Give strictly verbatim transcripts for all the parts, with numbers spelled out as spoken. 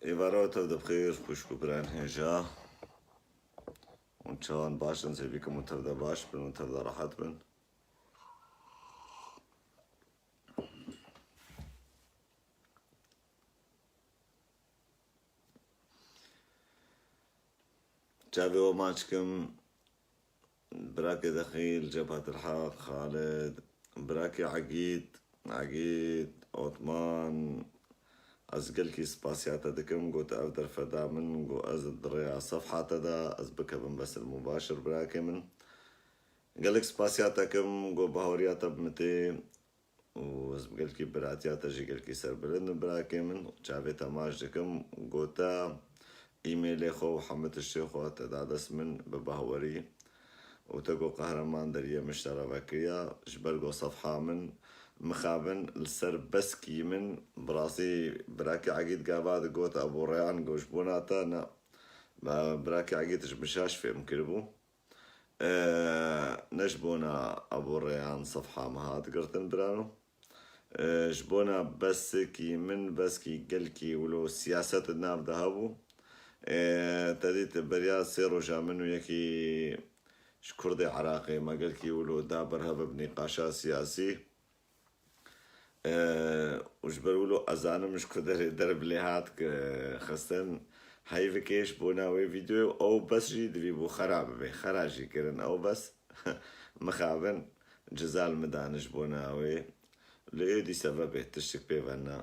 Êvara we tev de bi xêr, xwişk û birayên hêja. Hûn çawan baş in, zêvî kim hûn tev de baş bin û tev de rehet bin. Çavê we maç kim, birakê Dexîl, Cebhetil Heq, Xalid, birakê Egîd, Egîd, Otman, ez gelkî spasiya te dikim, got ev derfeda min, got ez di rêya sefha te de, ez bikevim besil mubaşir birakê min. Gelek spasiya te kim, got bahweriya te bi min tê. Û ez bi gelkî biratiya te jî gelkî serbilind im, birakê min. Çavê te maç dikim. Gote, e-mailê xwe û hemû tiştê xwe te da dest min bi bahwerî. Û te got, qehreman deriyê min ji te re vekiriya. Ji ber ku sefha min mixabin li ser beskî min, bi rastî birakê Egîd gava digot Ebû Reyan, got ji bona te ne. Me birakê Egîd ji min şaş fêm kiribû. Ee, ne ji bona Ebû Reyan sefha me hat girtin birano. Ee, ji bona besikî min, besikî gelkî wilo siyaset di nav de hebû. Ee, te dît beriya sê roja min û yekî ji Kurdê Iraqê me gelkî wilo da ber hev bi nîqaşa siyasî. Ee, û ji ber wilo ez zanim ji ku derê derbilê hat xistin, heyv bike ji bona wê vîdeoyê, ew bes jî divî bû xera bibe, xera jî kirin, ew bes mixabin ciza li min dane ji bona wê. Lê êdî sebebê tiştik pê ve ne.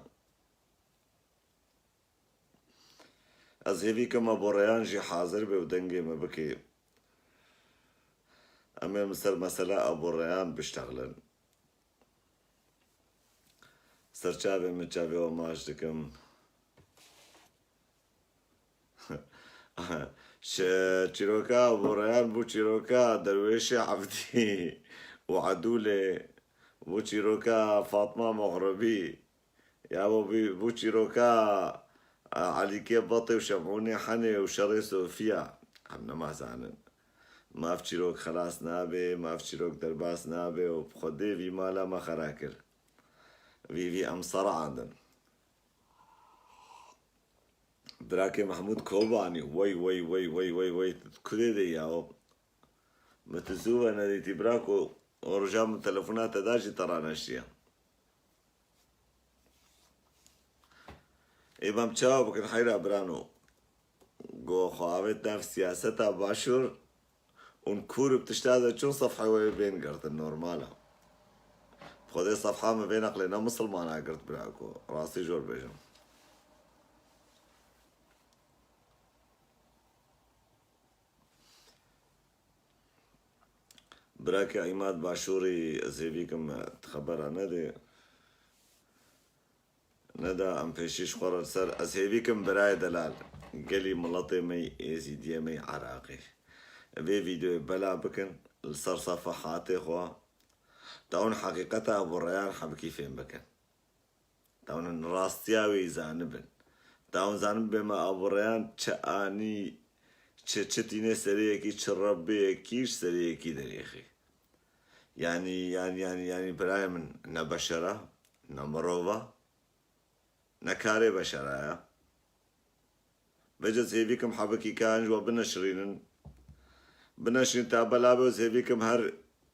Ez hêvî kim Ebû Reyan jî hazir be û dengê me bike. Em ê min ser mesela Ebû Reyan biştexilin. Ser çavê min çavê we maç dikim. Şi-, çîroka Ebû Reyan bû çîroka Derwêşê Evdî û Edûlê, bû çîroka Fatma Muxribî. Ya bo bî, bû çîroka, e, Elîkê Batê û Şemûnê Henê û Şerê Sofiya. Em nema zanin. Ma ev çîrok xelas nabe, ma ev çîrok derbas nabe û bi Xwedê vî mala me xera kir. Vî, vî em serandin. Birakê Mehmûd Kobanî, wey, wey, wey, wey, wey, wey, tu kudê de ya o? Mi tu zû ve nedîtî birako, o roja min telefona te da jî te raneştiye. Ê bem çawa bikin heyra birano? Go xwe avêt nav siyaseta başûr û kûr bi tişta de çûn sefhê wê bên girtin, normal e. Xwedê sefha min vê neqlê ne misilmana girt birako. Rastî jor bêjim. Birakê Îmad Başûrî ez hêvî kim xebera nedê. Neda em pêşî ji xwe re li ser. Ez hêvî kim birayê delal. Gelî miletê me yî Êzîdiyê me yî Iraqê. Vê vîdeoyê bela bikin. Li ser sefehatê xwe. Dawin heqîqeta Ebû Reyan hebikî fêm bikin. Dawin rastiya wê zanibin. Dawin zanibin bê me Ebû Reyan çi anî, çi, çi tîne serê yekî, çi rebbê yekî, ji serê yekî derêxî. Yanî, yanî, yanî, yanî birayê min ne beşer e, ne mirov e, ne karê beşera ye. Vêca ez hêvî kim hebikî kan ji we bineşirînin. Bineşirîn ta bela be, ez hêvî kim her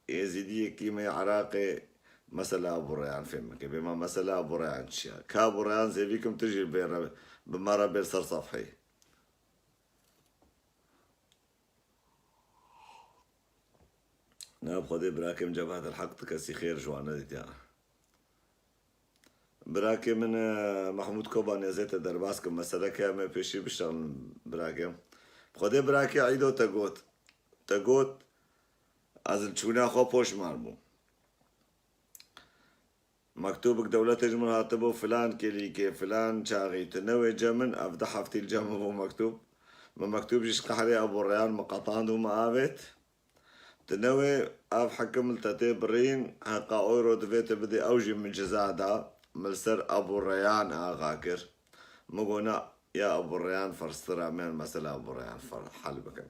Êzîdiyekî me Iraqê mesela Ebû Reyan fêm bike. Bê me mesela Ebû Reyan çi ye? Ka Ebû Reyan ez hêvî kim tu jî bê re, bi me re bê ser sefhê. Na bi Xwedê birakêm Cebhetel Heq tu kesî xêr ji wan nedîtiya. Birakê min, e, Mehmûd Kobanî ez ê te derbas kim. Meseleke em ê pêşî biştexilin birakê. Bi Xwedê birakê Îdo te got. Te got, ez li çûna xwe poşman bûm. Mektûbik dewletê ji min hatibû, filan kelîkê, filan çaxî, tu newê cem min, ev du heftî li cem min bû mektûb. Min mektûb jî ji qehrê Ebû Reyan min qetand û min avêt. Tu newê ev hekim li te tê birîn, heqa euro divê tu bidî, ew jî min ciza da, min li ser Ebû Reyan axa kir. Min got, na, ya Ebû Reyan ferstir e, em ê mesela Ebû Reyan fer-, hel bikin.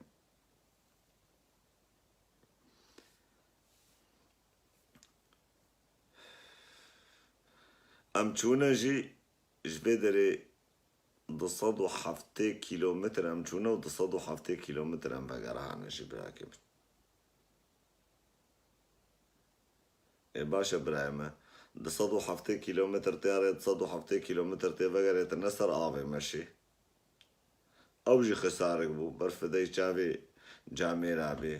Em çûne jî ji vê derê du sed û heftê kîlometr em çûne û du sed û heftê kîlometr em vegerane jî, birakê min. Ê, baş e birayê me. Du sed û heftê kîlometr tê re, du sed û heftê kîlometr tê vegerê, tu ne ser avê meşî. Ew jî xisarik bû. Ber fidey çavê camêra bê.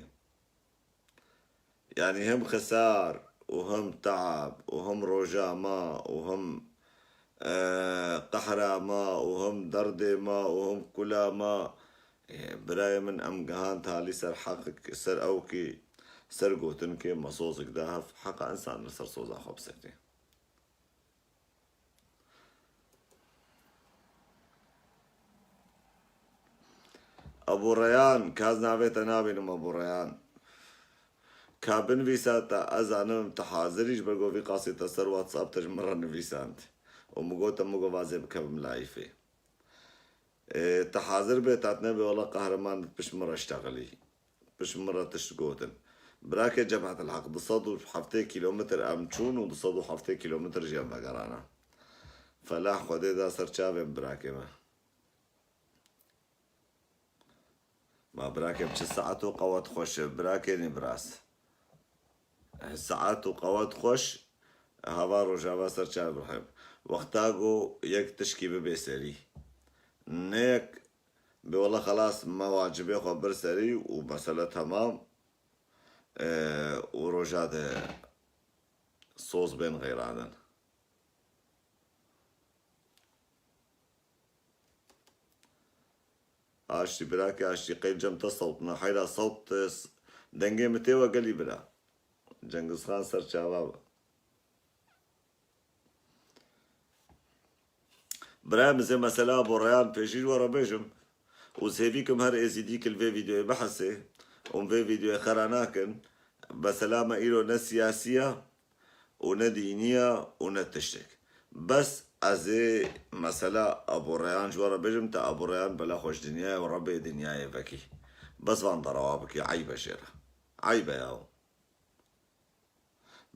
Yanî hem xisar û hem teab û hem roja ma û hem, e, qehra ma û hem derdê ma û hem kula ma. E, birayê min, em gehand talî ser heqik, ser ewkî, ser gotinkê me sozik da hev, heqa însan li ser soza xwe bisekê. Ebû Reyan, ka ez navê te nabînim, Ebû Reyan. Ka binivîsa te, ez zanim te hazirî, ji ber ku vî qasî te ser WhatsApp te ji min re nivîsand. Û min got, te min got vazê bikevim layîfê. Ê, te hazir bê, tat nebê, wela qehreman pişt min re ştexilî. Pişt min re tişt gotin. Birakê Cebhetel Heq, du sed û heftê kîlometr em çûn û du sed û heftê kîlometr jî em vegerana. Felah Xwedê da ser çavê min, birakê me. Ma birakem, çi saet û qewet xweş e, birakê nî biraz. Saet û qewet xweş, hava rojava ser çav birhem. Wexta ku yek tişkî bibê serî. Ne yek bê wela xelas me wacibê xwe bir serî û mesele temam, e, û roja de soz bên xeyradin. Aştî birakê, aştî qey cem te sewt na heyra sewt, e, s-, dengê min tê we gelî bira. Cengizxan ser çava be. Birayê min, zê mesela Ebû Reyan pêşî ji we re bêjim û zêvî kim her êzîdî ki li vê vîdeoyê bihesê û vê vîdeoyê xera nakin, mesela me îro ne siyasî ya û ne dînî ya û ne tiştek. Bes ez ê mesela Ebû Reyan ji we re bêjim, te Ebû Reyan bela xwe ji dinyayê û Rebê dinyayê vekî. Bes van derewa bikî, eyb e jê re. Eyb e yaw.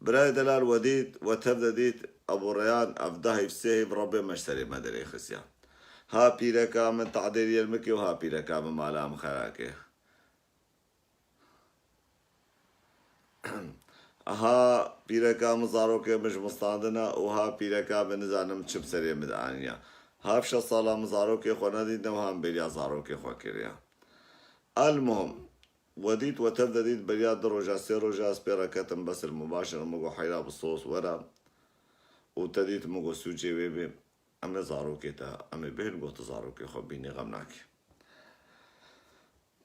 Birayê delal, we dît, we tev de dît, Ebû Reyan, ev da heyv sê heyv Rebbê me ji serê me derêxistiya. Ha pîreka min tadêriyê min kê û ha pîreka min mala min xera kê. Ha pîreka min zarokê min ji min standina û ha pîreka min nizanim çi bi serê min de aniya. Ha şeş sala min zarokê xwe nedîtine û ha min bêriya zarokê xwe kiriya. Elmuhim, we dît, we tev de dît, beriya du roja, sê roja ez pê re ketim, bes il mubaşir, min got heyra bi sos were û te dît, min got sûcê wê bê, em ê zarokê te, em ê bêhn, got tu zarokê xwe bînî, xem nakî.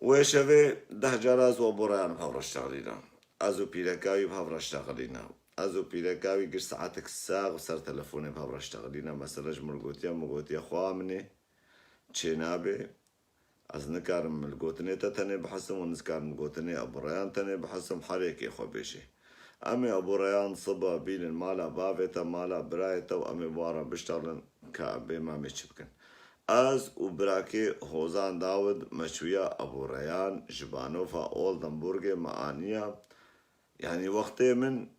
Wê şevê deh cara ez û Ebû Reyan bi hev re ştexilîna. Ez û pîreka wî bi hev re ştexilîna. Ez û pîreka wî giş saetek sax bi ser telefonê bi hev re ştexilîna. Mesele ji min gotiya, min gotiye, xweha min ê, çênabê. Ez nikarim li gotinê te tenê bihesim û nikarim li gotinê Ebû Reyan tenê bihesim, her yekê xwe bêjê. Em ê Ebû Reyan siba bînin mala bavê te, mala birayê te û em ê bi wan re biştexilin ka bê mamê çi bikin. Ez û birakê Hozan Dawid me çûya Ebû Reyan ji banofa Oldenburgê me aniya. Yanî wextê min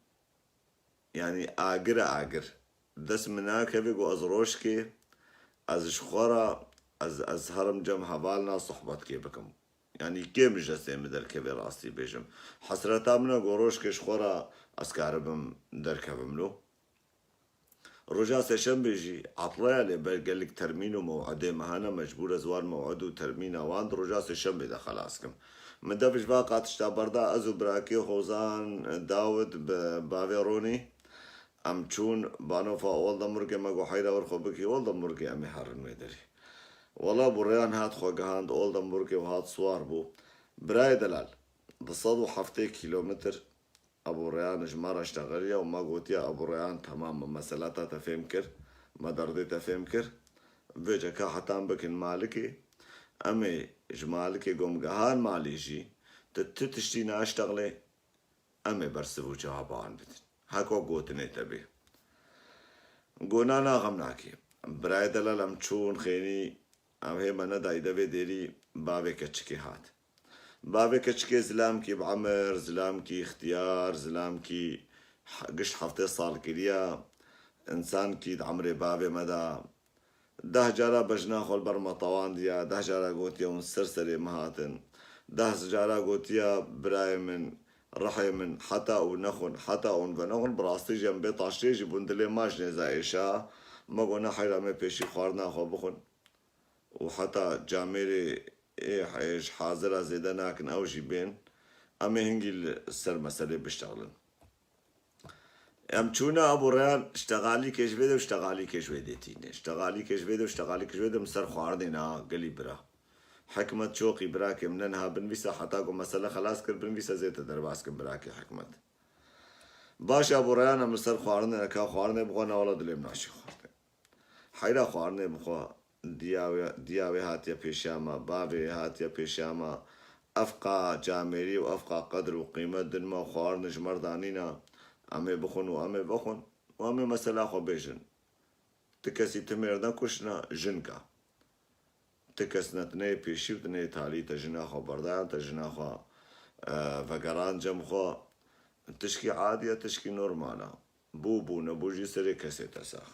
Yanî agir e agir. Dest min nakeve ku ez rojkê, ez ji xwe re, ez, ez herim cem hevalna sohbetkê bikim. Yanî kê min ji destê min derkeve rastî bêjim. Hesreta min e ku rojkê ji xwe re ez karibim derkevim lo. Roja sêşembê jî etleya lê ber gelek termîn û mew'edê me hene, mecbûr ez wan mew'ed û termîna wan di roja sêşembê de xelas kim. Min dev ji va qatişta berda, ez û birakê Hozan Dawid bi bavê Ronî, em çûn banofa Oldenburgê, me got heyra wir xwe bikî Oldenburgê, em ê herin wê derê. Wela Ebû Reyan hat xwe gihand Oldenburgê û hat siwar bû. Birayê delal, du sed û heftê kîlometr Ebû Reyan ji me re ştexiliye û me gotiye, Ebû Reyan, temam, me mesela te, te fêm kir, me derdê te fêm kir. Vêce ka heta em bikin malikê, em ê ji malikê ku em gihan malê jî, tu ti tiştî naştexilê, em ê bersiv û cewaba wan bidin. Heko gotinê te bê. Go na, na, xem nakê. Birayê delal, em çûn xênî, em hê me nedayî devê dêrî, bavê keçikê hat. Bavê keçikê zilamkî bi emir, zilamkî ixtiyar, zilamkî he-, giş heftê sal kiriya, însankî di emrê bavê me de. Deh cara bejna xwe li ber me tewandiya, deh cara gotiye hûn ser serê min hatin. Deh cara gotiye birayê min, rihê min, heta û nexwin, heta hûn venexwin, bi rastî jî em bê taştê jî bûn dilê ma ji nêza êşa. Me got ne heyra me pêşî xwarina xwe bixwin. Û heta camêrê ê ji hazira zêde nakin ew jî bên. Em ê hingî li ser meselê biştexilin. Em çûne Ebû Reyan, ştexalîkê ji vê de û ştexalîkê ji wê dê tîne. Ştexalîkê ji vê de û ştexalîkê ji wê de min ser xwarinê na gelî bira. Hikmet Çoqî birakê min ne niha binivîsa heta ku mesele xelas kir binivîsa zê te derbas kin birakê Hikmet. Baş Ebû Reyan em li ser xwarinê ka xwarinê bixwe na wela dilê min naşî xwarinê. Heyra xwarinê bixwe, diya wê, diya wê hatiye pêşiya me, bavê wê hatiye pêşiya me, ev qa camêrî û ev qa qedr û qîmet din me û xwarin ji me re danîne, em ê bixwin û em ê vexwin û em ê mesela xwe bêjin. Ti kesî ti mêr nekuştine, jinka. Ti kes ne, ti neyê pêşî û ti neyê talî, te jina xwe berdayan, te jina xwe, e, vegeran cem xwe. Tişkî adî ye, tişkî normal e. Bû, bû, nebû jî serê kesê te sax.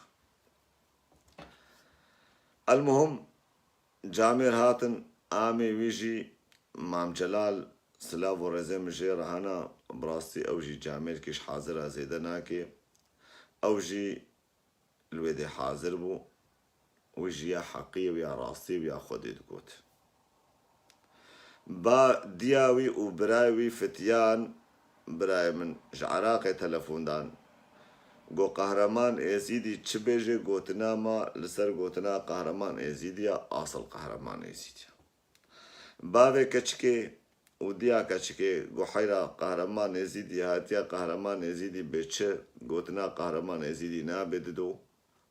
Elmuhim, camêr hatin, amê wî jî Mam Celal, silav û rêzê min jê re hene, bi rastî ew jî camêrkî ji hazira zêde nake. Ew jî li wê dê hazir bû. Wî jî ya heqî û ya rastî û ya Xwedê digot. Ba diya wî û birayê wî fitiyan, birayê min ji Iraqê telefon dan. Got, Qehreman Êzîdî çi bêje, gotina me li ser gotina Qehreman Êzîdî ya, asil Qehreman Êzîdî ya. Bavê keçikê û diya keçikê got, heyra Qehreman Êzîdî hatiye, Qehreman Êzîdî bê çi, gotina Qehreman Êzîdî nabe dido,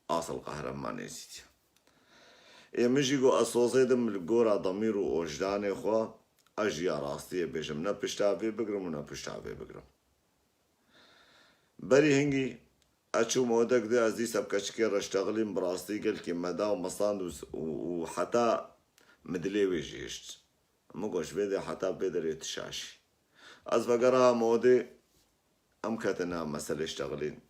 asil Qehreman Êzîdî. Ê min jî got, ez sozê dim li gora demîr û ojdanê xwe, ez jî ya rastiyê bêjim, ne pişta vê bigrim û ne pişta vê bigrim. Berî hingî ez çûm odek dê, ez dîsa bi keçikê re ştexilîm, bi rastî gelkî me da û me stand û, û, û heta min dilê wê jî hişt. Min got, ji vê dê heta vê derê tu şaş î. Ez vegeriyam odê, em ketin nav meselê ştexilîn.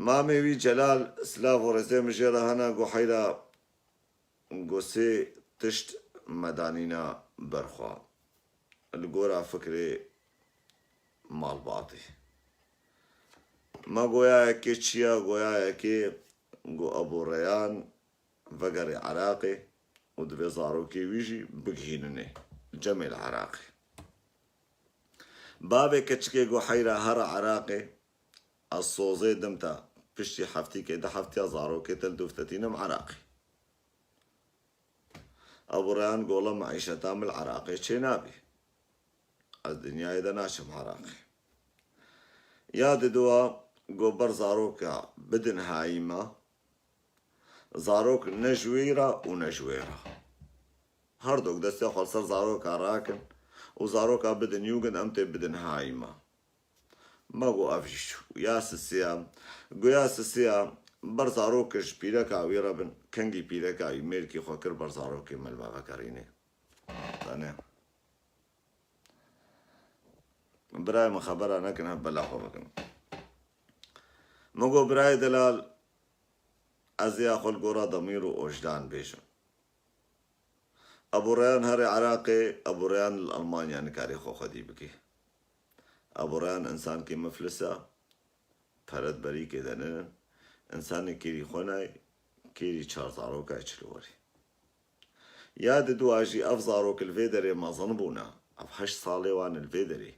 Mamê wî Celal, silav û rêzê min jê re hene, got, heyra, got, sê tişt me danîna ber xwe. Li gora fikrê malbatê. Me goya yekê çi ye, goya yekê, got, Ebû Reyan vegerê Iraqê û divê zarokê wî jî bigihîninê cemê li Iraqê. Bavê keçikê got, heyra here Iraqê, ez sozê dim te, piştî heftîkê, du heftiya zarokê te li dûv te tînim Iraqê. Ebû Reyan got, wela meîşeta min li Iraqê çênabî. Ez dinyayê de naçim Iraqê. Ya didoa got, ber zaroka bidin hayî me, zarok ne ji wî re û ne ji wê re. Her dok destê xwe li ser zaroka rakin û zaroka bidin yûgin, em tê bidin hayî me. Me got, ev jî çû. Ya sisiya, got, ya sisiya, ber zarok ji pîreka wî re bin, kengî pîreka wî mêrkî xwe kir ber zarokê me li me vegerînê. Zanê. Birayê min xebera nekin, hev bela xwe bikin. Min got, birayê delal, ez ê ya xwe li gora demîr û ojdan bêjim. Ebû Reyan herê Iraqê, Ebû Reyan li Almanya nikarê xwe xwedî bikê. Ebû Reyan însankî miflis e, pere di berîkê de nînin, însanê kêrî xwe nayê, kêrî çar zaroka çi li werî. Ya didoa jî ev zarok li vê derê mezin bûne, ev heşt salê wan li vê derê.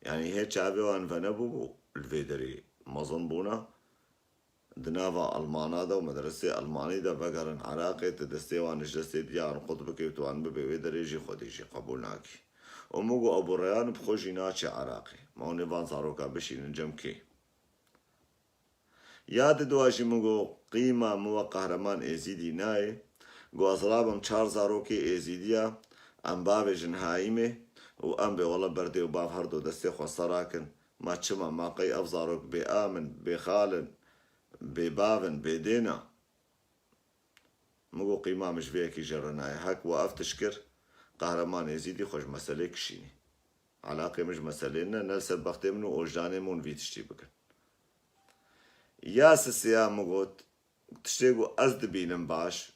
Yanî hê çavê wan venebûbû, li vê derê mezin bûne. Di nava Almana de û medresê Almanî de vegerin Iraqê, tu destê wan ji destê diya wan qut bikê û tu wan bibê wê derê jî xwedî jî qebûl nakî. Û min got, Ebû Reyan bi xwe jî naçe Iraqê. Ma hûn ê van zaroka bişînin cem kê? Ya didoa jî min got, qîma min we Qehreman Êzîdî nayê. Got, ez rabim çar zarokê Êzîdiya, em bavêjin Hayîmê û em bê wela berdê û bav her du destê xwe sera kin. Ma çima, ma qey ev zarok bê am in, bê xal in, bê bav in, bê dê ne? Min got, qîma min ji vê yekî jê re nayê. Hek we ev tişt kir, Qehreman Êzîdî xwe ji meselê kişînî. Elaqê min ji meselê ne, ne li ser bextê min û ojdanê min hûn vî tiştî bikin. Ya sisiya min got, tiştê ku ez dibînim baş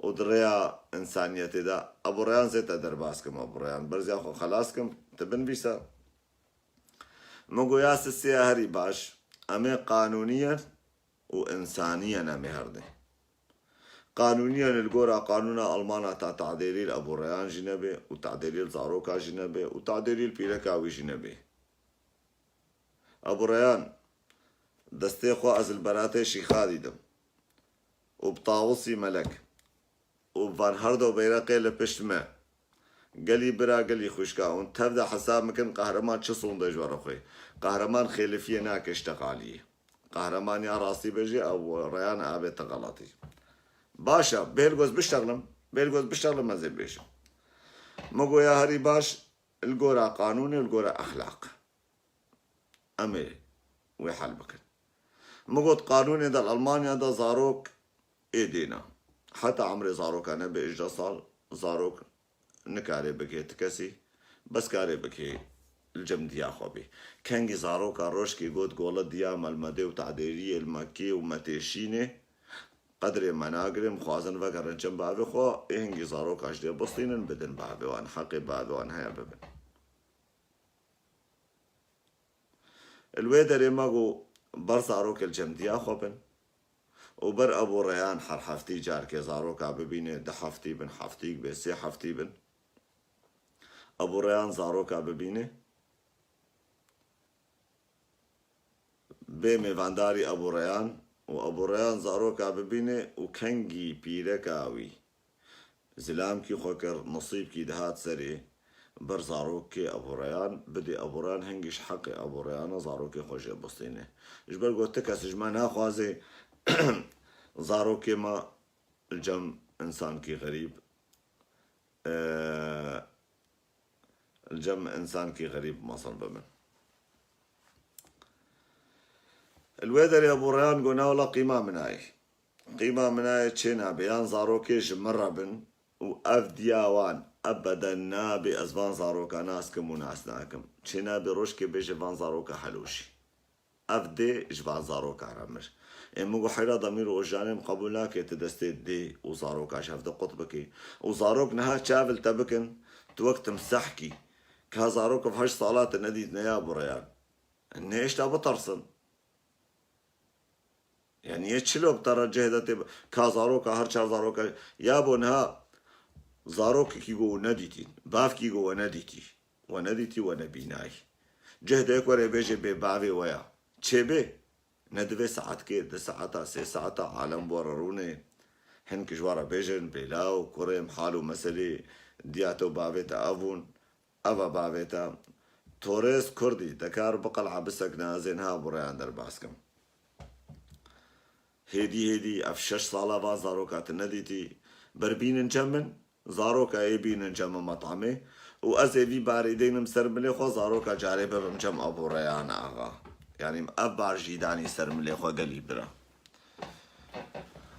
û di rêya însaniyetê de, Ebû Reyan zê te derbas kim, Ebû Reyan berziya xwe xelas kim, tu binivîse. Min got ya sisiya herî baş, em ê qanûnî yen û însanî yen em ê herdê. Qanûnî yen li gora qanûna Almana ta tadêrî li Ebû Reyan jî nebe û tadêrî li zaroka jî nebe û tadêrî li pîreka wî jî nebe. Ebû Reyan, destê xwe ez li beratê şîxa dîtim û bi tawusî melek û van herdo beyreqê li pişt me. Gelî bira, gelî xwişka, hûn tev de hesab mikin, qehreman çi sûndê ji we re xwe. Qehreman xêlifiyê nake ji teqaliyê. Qehreman ya rastî bêje, ew Reyan abê te xelatî. Baş e, bêl goz biştexlim, bêl goz biştexlim ez ê bêjim. Min got ya herî baş, li gora qanûnê, li gora exlaq. Em ê wê hel bikin. Min got qanûnê de li Almanya de zarok ê dêna. Heta emrê zaroka nebe hejdeh sal, zarok nikare bike ti kesî, bes kare bike li cem diya xwe bê. Kengî zaroka rojkê got gole diya melmedê û tadêriyê li Mekkê û metêşînê, qedrê me nagirê, em xwazin vegerin cem bavê xwe, ê hingî zaroka ji dê bistînin bidin bavê wan, heqê bavê wan heye bibin. Li wê derê me got ber zarokê li cem diya xwe bin û ber Ebû Reyan her heftî carkê zaroka bibîne, du heftî bin, heftîk bê, sê heftî bin. Ebû Reyan zaroka bibîne, bê mêvandarî Ebû Reyan û Ebû Reyan zaroka bibîne û kengî pîreka wî zilamkî xwe kir, nisîbkî dihat serê, ber zarokê Ebû Reyan bidê Ebû Reyan, hingî ji heqê Ebû Reyana zarokê xwe jê bistîne. Ji ber ku ti kes ji me naxwaze zarokê me li cem însankî xerîb, e, li cem însankî xerîb mezin bibin. Li wê derê Ebû Reyan got na wela qîma min nayê. Qîma min nayê, çê nabe. Yan zarokê ji min re bin û ev diya wan ebeden nabe, ez van zaroka nas kim û nas nakim. Çê nabe rojkê bêje van zaroka helûşî. Ev dê ji van zaroka re mir. Ê min got heyra demîr û ojanê min qebûl nake tu destê dê û zaroka ji hev de qut bikî. Û zarok niha çav li te bikin, tu wek timsehkî. Ka zarok ev heşt sala te nedîtine ya Ebû Reyan. Nehêşta bitirsin. Yani yê çilo bi te re cih de tê, ka zaroka, her çar zaroka, ya bo niha zarokekî ku we nedîtîn, bavkî ku we nedîtî, we nedîtî, we nebînayî. Cih de yek were bêje bê bavê we ya. Çê bê? Ne divê saetkê, di saeta, sê saeta alem bi we re rûnê. Hin ki ji we re bêjin, bêlaw, kurê, hal û meselê diya te û bavê te ev bûn. Eva bavê te. Torêz Kurdî, te kar biqel'a bisekne, ez ê niha Ebû Reyan derbas kim. Hêdî hêdî ev şeş sala van zaroka tu nedîtî. Ber bînin cem min, zaroka ê bînin cem min met'emê û ez ê vî barî deynim ser milê xwe, zaroka carê bibim cem Ebû Reyan axa. Yanî ev bar jî danî ser milê xwe gelî bira.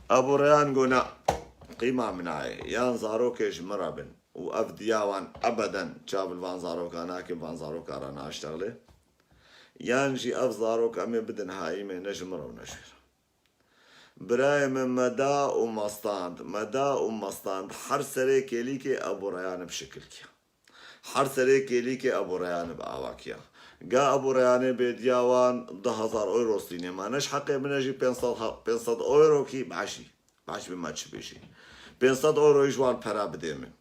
Ebû Reyan got na, qîma min nayê. Yan zarokê ji min re bin û ev diya wan ebeden çav li van zaroka nake, van zaroka re naştexlê. Yan jî ev zarok em ê bidin haîmê, ne ji min re û ne ji wî re. Birayê min me da û me stand, me da û me stand, her serê kêlîkê Ebû Reyanê bi şikilkiya. Her serê kêlîkê Ebû Reyanê bi awakiya. Ga Ebû Reyanê bê diya wan du hezar euro stînê. Ma ne ji heqê min e jî pênc sed ha-, pênc sed euro kî baş î. Baş bê me çi bêjî. Pênc sed euro jî wan pera bidê min.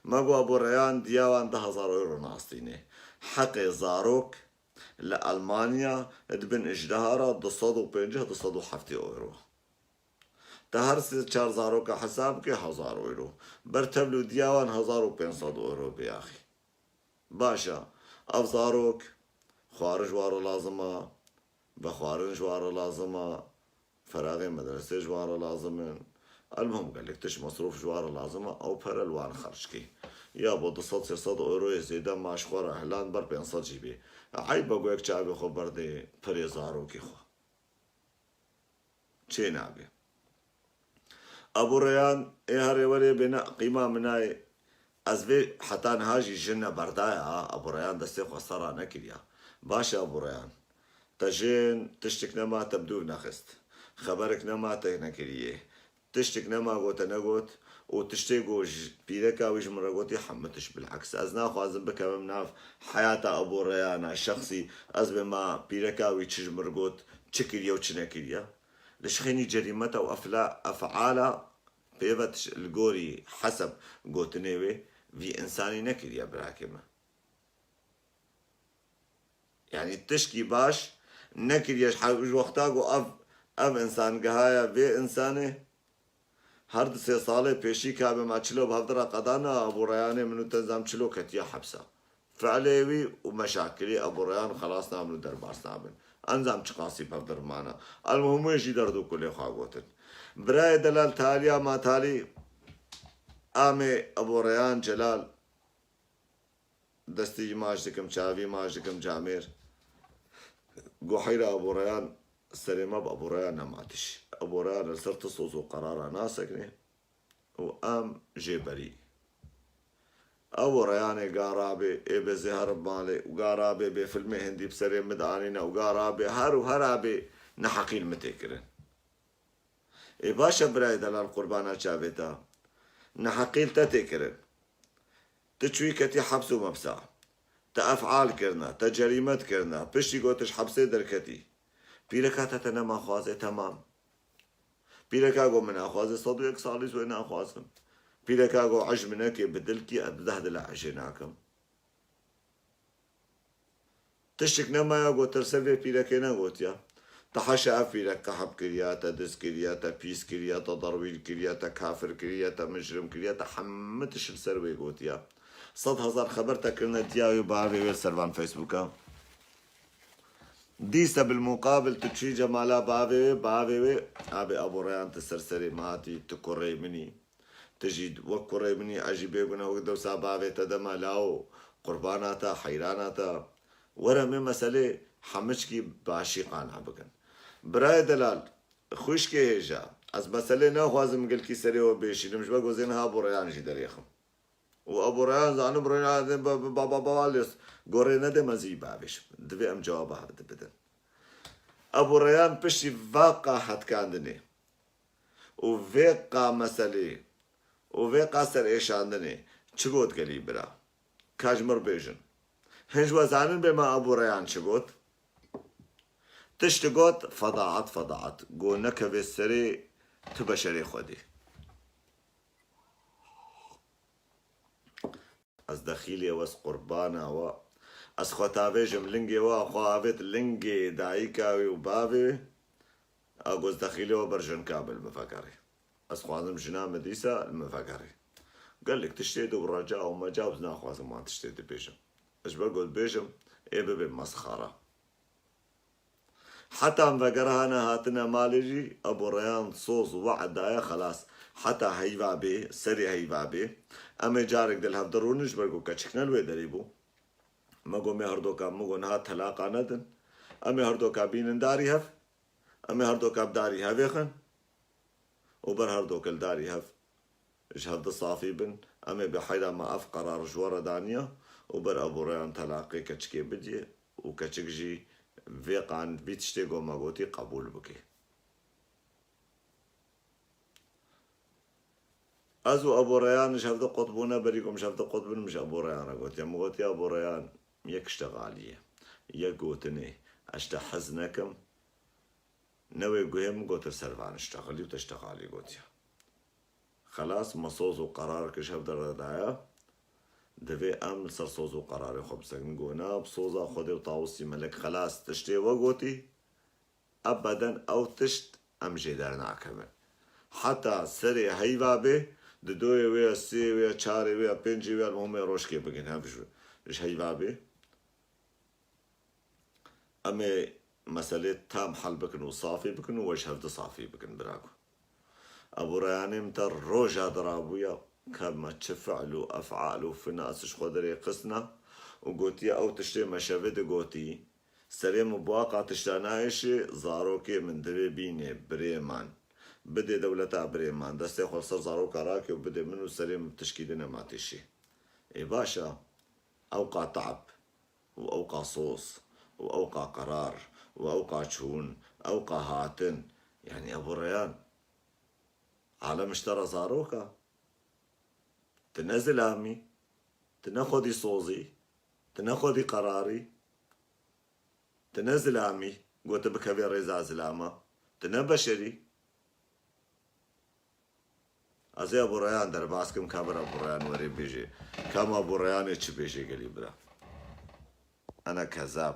Me got Ebû Reyan diya wan du hezar euro nastînê. Heqê zarok li Almanya di bin ijdeha re du sed û pêncî, du sed û heftê euro. Te her sê çar zaroka hesab bike hezar euro. Ber tevlû diya wan hezar û pênc sed euro bê axî. Baş e. Ev zarok xwarin ji wan re lazim e, vexwarin ji wan re lazim e, feraxê medresê ji wan re lazim in. Elmuhim gelek tişt mesrûf ji wan re lazim e, ew pere li wan xerc kê. Ya bo du sed sê sed euroyê zêde ma ji xwe re hilan ber pênc sed jî bê. Eyb e ku yek çavê xwe berdê perê zarokê xwe. Çê nabe. Ebû Reyan, ê herê werê bê ne, qîma min nayê. Ez vê heta niha jî jin neberdaye ha, Ebû Reyan destê xwe ser ra nekiriya. Baş e Ebû Reyan. Te jin tiştik nema, te bi dûv nexist. Xeberek nema te nekiriye. Tiştek nema go te negot û tiştê go ji pîreka wî ji min re gotî hemû tişt bilheks. Ez naxwazim bikevim nav heyata Ebû Reyana şexsî, ez bê ma pîreka wî çi ji min re got, çi kiriye û çi nekiriye. Li şixênî cerîmeta û efla-, efala pêvet li gorî heseb gotinê wê, vî însanî nekiriye birakê me. Yanî tişkî baş nekiriye ji he-, ji wexta ku ev, ev însan gihaya vê însanê, her du sê salê pêşî ka be me çilo bi hevdira qedana, Ebû Reyanê min û te nizam çilo ketiye hepsa. Fiilê wî û meşakilê Ebû Reyan xelas nabin û derbas nabin. Nizam çiqasî bi hevdir mana. Elmuhim wê jî derd û kulê xwe gotin. Birayê delal taliya ma talî amê Ebû Reyan Celal. Destî maç dikim, çavî maç dikim camêr. Guheyra Ebû Reyan, serê me bi Ebû Reyan nematiş. Ebû Reyan li ser ti soz û qerara nasekine û em jê berî. Ebû Reyanê ga rabê, ê bê zê her malê û ga rabê bê filmê hindî bi serê min de anîne û ga rabê her û her abê neheqî li min tê kirin. Ê baş e birayê delal qurbana çavê te. Neheqî li te tê kirin. Tu çûyî ketî heps û mepsa. Te efal kirina, te cerîmet kirina, piştî ku tu ji hepsê derketî. Pîreka te te nema xwazê, temam. Pîreka ku min naxwazê, sed û yek salî wê naxwazim. Pîreka ku ej min neke bi dilkî, ez bi deh dila ejê nakim. Tiştik nemaye ku te li ser vê pîrekê negotiya. Te haşa ev pîrek qehep kiriya, te diz kiriya, te pîs kiriya, te derwîl kiriya, te kafir kiriya, te micrim kiriya, te hemû tişt li ser wê gotiya. Sed hezar xeber te kirine diya wê bavê wê li ser van Facebooka. Dîse bil muqabil tu çûyî cemala bavê wê, bavê wê, abê Ebû Reyan tu ser serê min hatî, tu kurê min î. Tu jî wek kurê min î, ez jî bêguneh wek dewsa bavê te dema lawo, qurbana te, heyrana te. Were em ê meselê hemiçkî başî qane bikin. Birayê delal, xwişkê hêja, ez meselê naxwazim gilkî serê we bêşînim, ji ber ku zê niha Ebû Reyan jî derêxim. Û Ebû Reyan zanim Reyan ba, ba, ba, ba, ba, lês gorê nedê me zî bavêjim. Divê em cewaba hev dibidin. Ebû Reyan piştî vaqa hetkandinê û vê qa meselê û vê qa serêşandinê çi got gelî bira? Ka ji mir bêjin. Hin ji we zanin bê me Ebû Reyan çi got? Tişt got, fedaet, fedaet. Go nekeve serê tu beşerê Xwedê. Ez dexîlê we, ez qurbana we. Ez xwe tavêjim lingê we, xwe avêt lingê dayika wê û bavê wê. A goz dexîlê we ber jinka be li min vegerê. Ez xwazim jina min dîsa li min vegerê. Gelek tiştê di û reca û meca û naxwazim wan tiştê dibêjim. Ez ji ber ku dibêjim, ê bibe mesxara. Heta em vegerhane hatine malê jî, Ebû Reyan soz we'd daye, xelas. Heta heyva bê, serê heyva bê. Em ê carek di li hev de rûnin, ji ber ku keçik ne li wê derê bû. Me got, me herdoka, me got, niha telaqa nedin. Em ê herdoka bînin darî hev. Em ê herdoka bi darî hevê xin. Û ber herdoke li darî hev ji hevdi safî bin. Em ê bi heyra me ev qerar ji we re daniya û ber Ebû Reyan telaqê keçikê bidiyê û keçik jî vê qan-, vî tiştê ku me gotî qebûl bike. Ez û Ebû Reyan ji hevdi qut bûne, berî ku em ji hevdi qut bin, min ji Ebû Reyan re gotiye. Min gotiye, Ebû Reyan, yek ştexalî ye, yek gotinê, ez ji te hez nekim. Ne wê guhê min gotir ser van ştexilî û te ştexalî gotiye. Xelas, me soz û qerar kir ji hev de re daye. Divê em li ser soz û qerarê xwe bisekinin. Go na, bi soza Xwedê û Tawusî Melek, xelas, tiştê we gotî, ebeden ew tişt em jê dernakevin. Heta serê heyva bê, di doyê wê ya, sê wê ya, çarê wê ya, pêncê wê ya, li homê rojkê bigin, hev ji, ji heyva bê. Em ê meselê tam hel bikin û safî bikin û we ji hev di safî bikin, bira ku. Ebû Reyanê min te roja dirabûya, ka me çi fi'l û ef'al û finas ji xwe derê xistine û gotiye, ew tiştê me şevê digotî, serê min buaqa tişta nayêşê, zarokê min divê bînê birê man. Bidê dewleta birê man, destê xwe li ser zaroka rake û bidê min û serê min tişkî din nema têşê. Ê baş e, ewqa te'b û ewqa soz û ewqa qerar û ewqa çûn, ewqa hatin, Yani Ebu Reyhan, alem ji te re zarok e. Tu ne zilamî, tu ne xwedî sozî, tu ne xwedî qerarî, tu ne zilamî, got tu bikevê rêza zilama, tu ne beşerî. Ez ê Ebu Reyhan derbas kim, ka bir Ebu Reyhan were bêje. Kam Ebu Reyhanê çi bêje gelî bira. Ana kezab.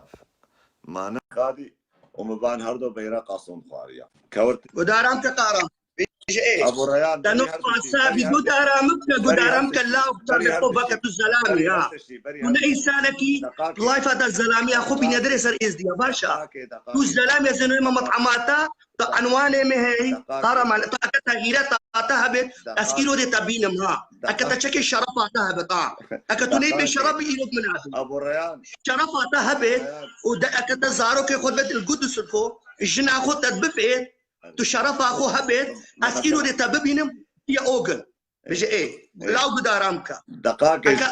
Mane. Kadî û min van her do beyreqa son xwariya. Kewr. Gudaram te qara. Bêje ê. Ebu Reyhan, te berî her tiştî, berî her tiştî, gudaram te, berî her gudaram te tiştî, law berî her tiştî, tu zelamî berî her ya. Tiştî, berî her tiştî. Tu ne însanekî, deqaqê, layfa te zelamiya xwe bîne dirê ser êzdiya, baş e. Deqaqê, deqaqê. Tu zelamiya zenê me met'amata, tu enwanê me hey, deqaqê, qaraman, tu eke te xîreta te hebê, ez îro dê te bînim ha. Eke te çekê şerefa te hebê, ta. Eke tu ney bê şeref îro min abi. Ebu Reyhan. Şerefa te hebê, Reyhan. Û de eke te zarokê xwe vet il Qudus xwe, jina xwe te bifê, tu şerefa xwe hebê, ez îro dê te bibînim, ya ogil. Bêje ê, law gudaram ka. Deqaqê. Eke,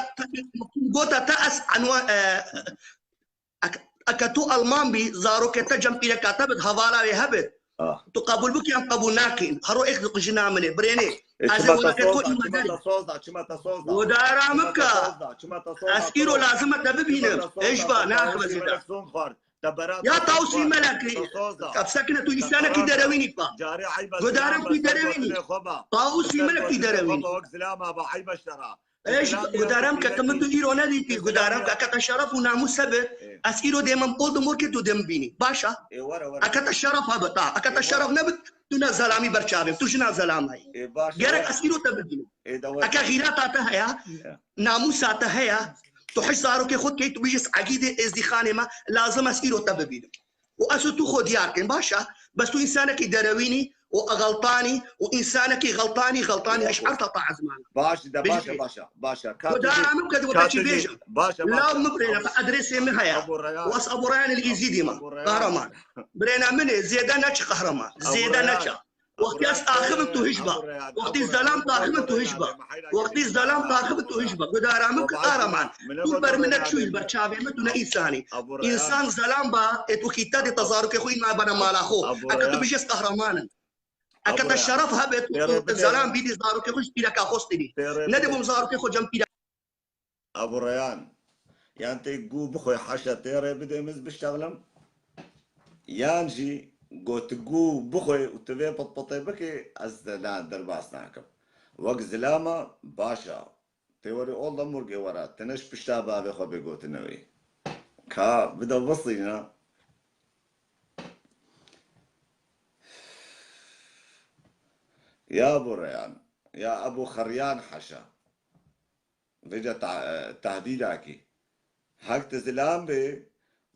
gota te ez enwa, e, Ek-, eke tu Alman bî, zarokê te cem pîreka te bit, hevala wê hebit. Ah. Tu qebûl bikî em qebûl nakîn. Hero êk jina min ê, birênê. E, ez ê çima te welakê xwe soz da, îma çima derê. Te soz da, çima te soz da? Gudaram bike. Çima te soz da, çima te soz da? Ez îro lazim e te bibînim. Çima te soz da? Êj ba, naxim ez ê de. Son xwar. Te bera ya te Tawusî soz xwar. Melekî. Te soz da. Ev sekine tu însanekî derewînî pa. Carê eyb e. Gudaram tu derewînî. Tawusî Melek tu derewînî. Wek zilama ba eyb e şera. Êj, gudaram ke tu min tu îro nedîtî, gudaram ke, ke te şeref û namûs hebe, ez îro dê mem qol di morkê tu dê min bînî. Baş e? Eke te şeref hebe, ta. Eke te şeref nebit, tu ne zelamî ber çavê min, tu jina zelamay. Gerek ez îro te bibînim. Eke xîreta te heye, namûsa te heye, tu hiş zarokê xwe dikey, tu bijî ez egîdê êzdîxanê me, lazim ez îro te bibînim. û ez û tu xwe diyar kin, baş e? Bes tu însanekî derewînî û xeltanî û însanekî xeltanî, xeltanî, eş'erta ta ezmana. Baş e, de, baş e, baş e, baş e. Ka tu dara min bike, dê weke çi bêjim. Baş e, baş e. Law min birêne, bi adresê min heye. Û ez Ebu Reyhan el-Êzîdî me. Qehreman. Birêne min ê, zêde neçe qehreman. Zêde neçe. Wextî ez taxibim tu hiş ba. Wextî zelam taxibim tu hiş ba. Wextî zelam taxibim tu hiş ba. Gudaramim ki qehreman. Tu ber min neçûyî, ber çavê min tu ne însanî. Însan zelam ba, ê tu kî te dê tezarokê xwe îna bene mala xwe. Eke tu bijî ez qehreman im. Eke te şeref hebe tu zelam bî dê zarokê xwe ji pîreka xwe stînî. Nedê bûm zarokê xwe cem pîreka Ebu Reyhan, yan tê gû bixwe heşe tê rê bidê min ez biştexlim, yan jî got gû bixwe û tu vê pitpitê bikê, ez te na derbas nakim. Wek zilama baş e. Tê werî olda murgê wera, tine ji pişta bavê xwe bê gotine wê. Ka bide visîne. Ya Ebu Reyhan, ya Ebu Xeryan heşe. Vêca ta-, tehdîdakî. Hek tu zilam bê,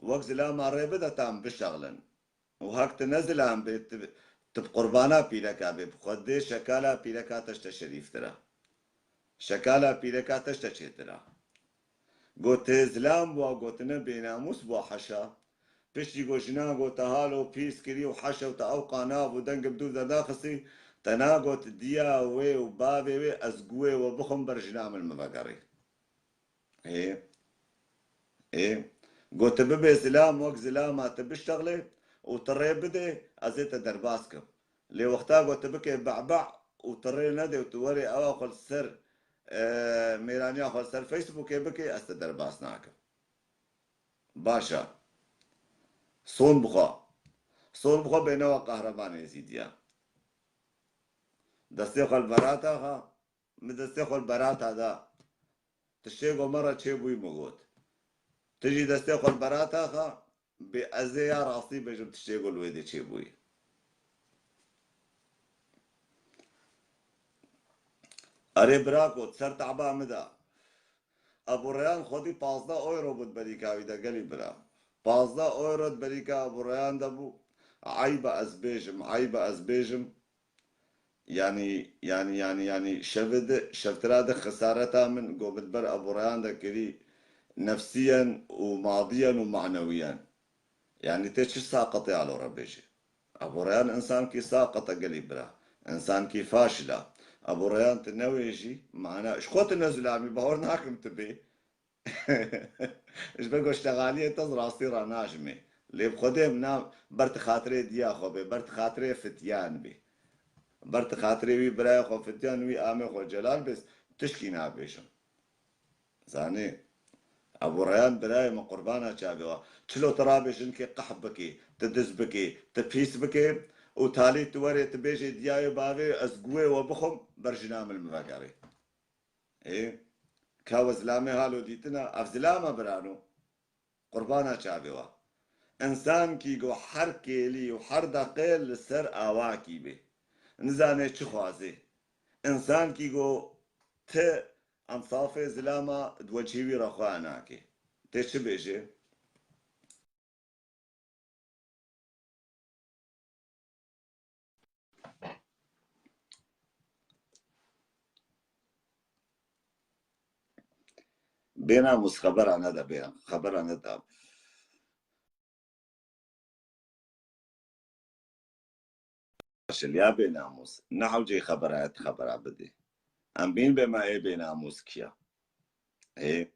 wek zilama rê bide tam bişexlin. Û hek tu ne zilam bê, tu, tu bi qurbana pîreka bê, bi xwe dê şekala pîreka te ji te şerîftir e. Şekala pîreka te ji te çêtir e. Got tê zilam bû, gotine bênamûs bû heşa. Piştî ku jinan ku te halo pîs kirî û heşew te ewqa nav û deng bi dûv derdaxistî, te nagot diya wê û bavê wê ez guwê we bixwim ber jina min min vegerî. Ê, ê, got tu bibê zilam wek zilama tu biştexlê û tu rê bidê ez ê te derbas kim. Lê wexta ku tu bikê be'be' û tu rê nedê û tu werê ewa xwe li ser, e, mêraniya xwe li ser Facebookê bikê ez te derbas nakim. Baş e. Son bixwe. Son bixwe bênewa qehreman êzîdiya. Destê xwe li berata xa, min destê xwe li berata da. Tiştê ku me re çêbûyî min got. Tu jî destê xwe li berata xa, bê ez ê ya rastî bêjim tiştê ku li wê dê çêbûyî. Erê birako, ser taba min de. Ebu Reyhan xwedî pazdeh euro bû di berîka wî de, gelî bira. Pazdeh euro di berîka Ebu Reyhan de bû. Eyb e ez bêjim, eyb e ez bêjim. Yanî, yanî, yanî, yanî şevi di, şevtira di xisareta min ku min ber Ebu Reyhan de kirî nefsiyen û madiyen û manewiyen. Yanî tê çi saqitê alore bêjî? Ebu Reyhan insankî saqit e gelî bira. İnsankî faşil e. Ebu Reyhan tu newêjî, mana, ji xwe tu ne zilamî, bawer nakim tu bê. Ji ber ku ştexaliyê te rastî ranajimê. Lê bi Xwedê min na ber ti xatirê diya xwe bê, ber ti xatirê fitiyan bê. Ber ti xatirê wî birayê xwe fitiyan, wî amê xwe celal bê, tişkî nabêjim. Zanî, Ebû Reyan birayê min, qurbana çavê wa. Çilo tu rabê jinkê qehp bikê, tu diz bikê, tu pîs bikê û talî tu werê tu bêjê diyayê bavê ez guwê we bixwim, ber jina min min vegerê. Ê, ka we zilamê halo dîtina, ev zilama birano. Qurbana çavê wa. Însankî go her kêlî û her deqê li ser awakî bê. Nizane çi xwazê. Însankî go ti ensafê zilama di wecihî wî re xwe nake. Tê çi bêje? Bênamûs xebera nede, bê xebera nede. Şiliya bênamûs. Ne hewcê xebera ye, tu xebera bidê. Em bîn bê me ê bênamûs kiya. Ê,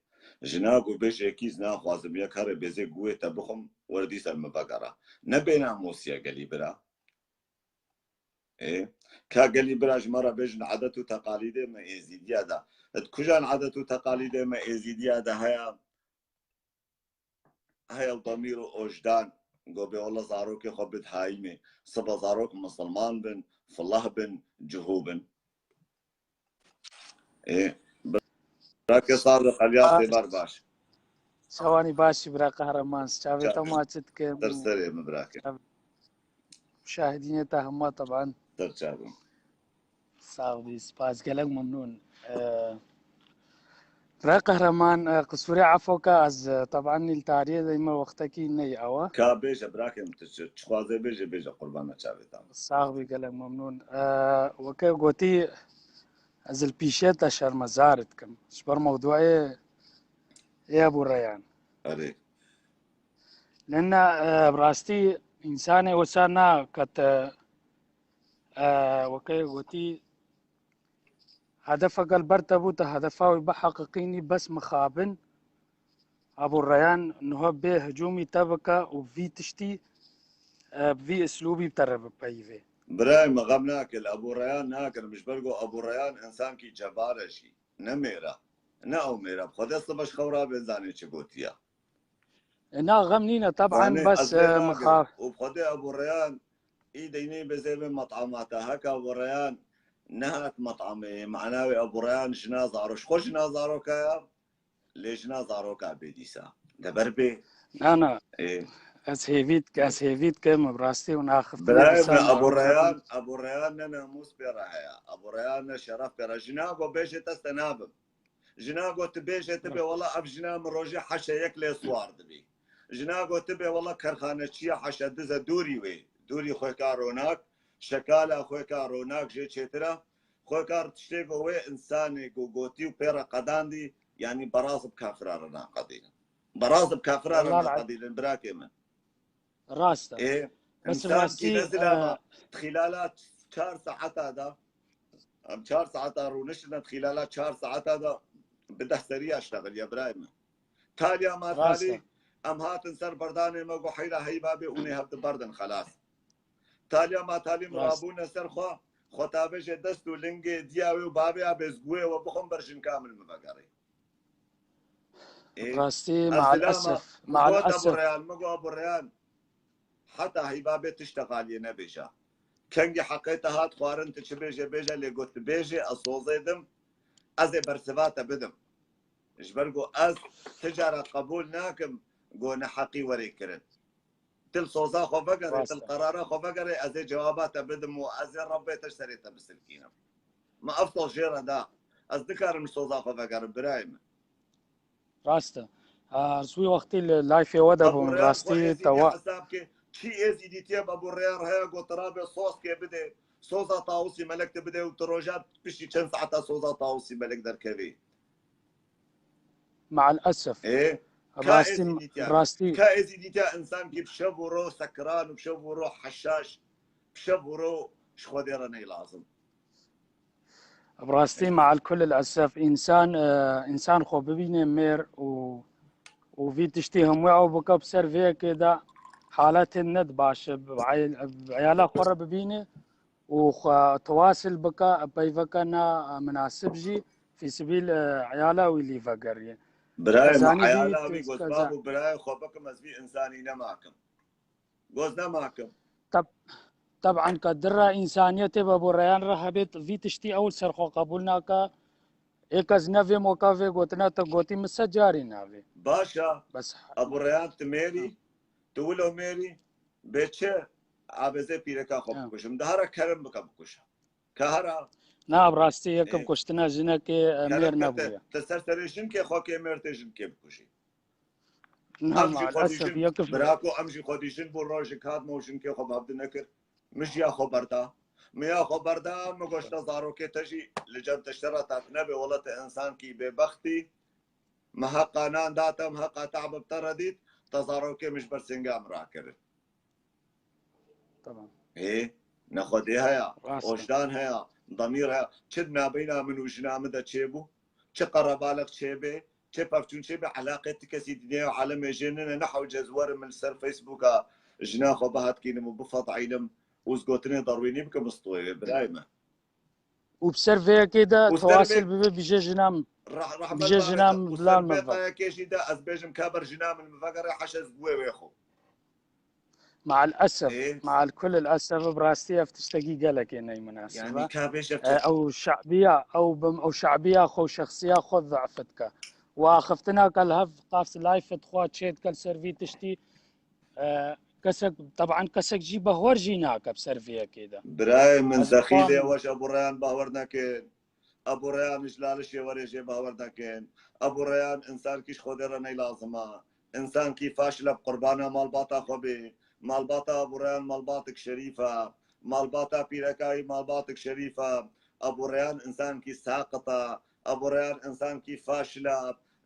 jina ku bêje kîz naxwazim yek here bêzê guwê te bixwim, werdî ser min vegera. Ne bênamûsiye gelî bira. Ê, ka gelî bira ji me re bêjin edet û teqalîdê me êzîdiya de. Di kujan edet û teqalîdê me êzîdiya de heye? Heye demîr û ojdan, go bê wela zarokê xwe bid hayîmê. Siba zarok misilman bin, filah bin, cihû bin. Ê, birake saz û qeliya sêbar baş. Çawanî başî bira Qehreman, çavê te ma çi dikim? Ser serê min birake. Çav-, şahidînê te hema teban. Ser çavim. Sax bî, spas, gelek memnûn. Ee, Bira Qehreman, e, qisûrê efo ke ez, e, teban nîl tariyê de me wextekî ney ewa. Ka bêje, birakê min, tu çi, çi xwazê bêje, bêje, qurbana çavê te. Sax bî, gelek memnûn. E, weke gotî, ez li pîşê te şermezar dikim. Ji ber mewdûyê ê Ebû Reyan. Erê. Lena, e, bi rastî însanê wisa nakete, e, weke gotî, hedefeke li ber te bû, te hedefa wî biheqiqînî, bes mixabin Ebû Reyan niha bê hicûmî te bike û vî tiştî, e, bi vî islûbî bi te re bipeyivê. Birayê min, xem nake, li Ebû Reyan nakirim, ji ber ku Ebû Reyan însankî cebar e jî, ne mêr e. Ne ew mêr e. Bi Xwedê sibe ji xew rabe zanê çi gotiye. E, na xem nîne, teban, bes, e, mixa- û bi Xwedê Ebû Reyan î deynê bêzê vê met'ama te. Heke Ebû Reyan nehat met'amê, mana wê Ebû Reyan jina zaro-, ji xwe jina zaroka ya, lê jina zaroka bê dîsa. De ber bê. Na, na. Ê. Ez hêvî dik-, ez hêvî dikim, bi rastî û naxiftinê Birayê min, Ebû Reyan, Ebû Reyan ne namûs pê re heye. Ebû Reyan ne şeref pê re. Jina go bêje te se nabim. Jina got, tu bêje, tu bê, wela ev jina min rojê heşe yek lê siwar dibî. Jina got, tu bê, wela kerxaneçiya heşe diz e, dûrî wê. Dûrî xwêka ronak, şekala xwêka ronak jê çêtir e. Xwêka tiştê ku wê însanê ku gotî û pê re qedandî, yanî beraz bi kafira re naqedînin. Beraz bi kafira re naqedînin, birakê min. Rast e. Ê, bes însan rastî, kî ne zilama, e, di xîlala çar saeta de, em çar saeta rûniştine, di xîlala çar saeta de bi deh seriya ştexiliye birayê min. Taliya ma talî, em hatin ser berdanê me, got heyra heyva bê, hûn ê hev di berdin, xelas. Taliya ma talî min rabûne ser xwe, xwe tavêje dest û lingê diya wê û bavê ya bê ez guwê we bixwim ber jinka min min vegerê. Ê, rastî, ez mael esef, mael esef. Min got Ebû Reyan, min got Ebû Reyan, heta heyva bê tiştek aliyê nebêje. Kengî heqê te hat xwarin, tu çi bêje bêje, lê got tu bêje, ez sozê dim, ez ê bersiva te bidim. Ji ber ku ez ti cara qebûl nakim ku neheqî werê kirin. Til soza xwe vegerê, til qerara xwe vegerê, ez ê cewaba te bidim û ez ê Rebbê te ji serê te bisilkînim. Me ev soz jê re da. Ez dikarim ji soza xwe vegerim, birayê min. Rast e. Ez wî wextî li layfê we de bûm, rastî te wa. Hesab ke, çi êzîdîtiye bi Ebû Reyan re heye, got rabe sozkê bidê, soza Tawusî Melek te bidê û tu roja piştî çend saeta soza Tawusî Melek derkevê. Mael esef. Ê, ka rastî, êzîdîtiya, rastî. Ka êzîdîtiya însan ki bi şev û ro sekran û bi şev û ro heşaş, bi şev û ro ji Xwedê re ney lazim. Bi rastî, mael kul el esef, însan, e, însan xwe bibîne mêr û, û vî tiştî hemû ew bike bi ser vê yekê de, haletên ne di baş e, bi eyal-, bi eyala xwe re bibîne û xwe tewasil bike, peyveke na minasib jî fîsibîl, e, eyala wî lî vegeriye. Birayê min, Kazanî vî eyala wî goz, keza- babo, birayê xwe bikim, ez vî însanî nemakim. Goz nemakim. Tab-, teban ka dira însaniyetê be bo reyan re hebêt, vî tiştî ew li ser xwe qebûl nake. Ê kes nevêm weka vê gotina te gotî, min sed carî navê. Baş e. Bes. Ebu Reyan, tu mêrî, Ha. tu wilo mêrî, bê çi abezê pîreka xwe Ha. bikujim. Dihara kerem bike bikuje. Ke hera Na, bi rastî yekim Ê. kuştina jinekê, e, Kerem mêr ke te, nebûye. te ser serê jinkê xwe kê mêr tê jinkê bikujî. Na, Em jî xwe maalesef, dîjin, yekim. Birako, em jî xwe dîjin bû rojek hat me û jinkê xwe bi hev di nekir. Min jî ya xwe berda. Min ya xwe berda, min goşta zarokê te jî li cem te şera tat nebe, wela te însankî bêbextî. Min heqa nan da te, min heqa te'b bi te re dît, te zarokê min ji ber sênga min rakirin. Tamam. Hê, nexwedê heye, Rast e. ojdan heye, demîr heye. Çi di nabeyna min û jina min de çêbû? Çi qerebalix çêbê? Çi pevçûn çêbê? Eleqê ti kesî dinyaya û alemê jê nine, ne hewce ez werim min li ser Facebooka jina xwe bihetkînim û bifed'înim û ez gotinê derwînî bikim stûyê, birayê me. Û bi ser vê yekê de Û ser tewasil vê bibe, bijê jina min. Rah-, rahmet Bijê bavê jina te. min Û bila ser min vê ve. qayekê jî de ez bêjim ka ber jina min min vegere, heşe ez bi wê wê xwe. Ma'al esef, Ê. ma'al kulil esef, bi rastî ev tiştekî gelekê neyminasib e. Yani ka bêje E, tu. Ew şe'biya, ew bim, ew şe'biya xwe û şexsiya xwe ze'f dike. Û axiftina ke li hev qafs layfet xwe çê dike li ser vî tiştî, e, kesek, teban kesek jî behwer jî nake bi ser vê yekê de. Birayê min, Ez zexî dixwazim lê weş Ebu Reyan bawer nekin. Ebu Reyan ji lalişê werê jê bawer nekin. Ebu Reyan însankî ji Xwedê re ney lazim e. Însankî faşil e, bi qurbana malbata xwe bê. Malbata Ebu Reyan malbatik şerîf e. Malbata pîreka wî malbatik şerîf e. Ebu Reyan însankî saqit e. Ebu Reyan însankî faşil e.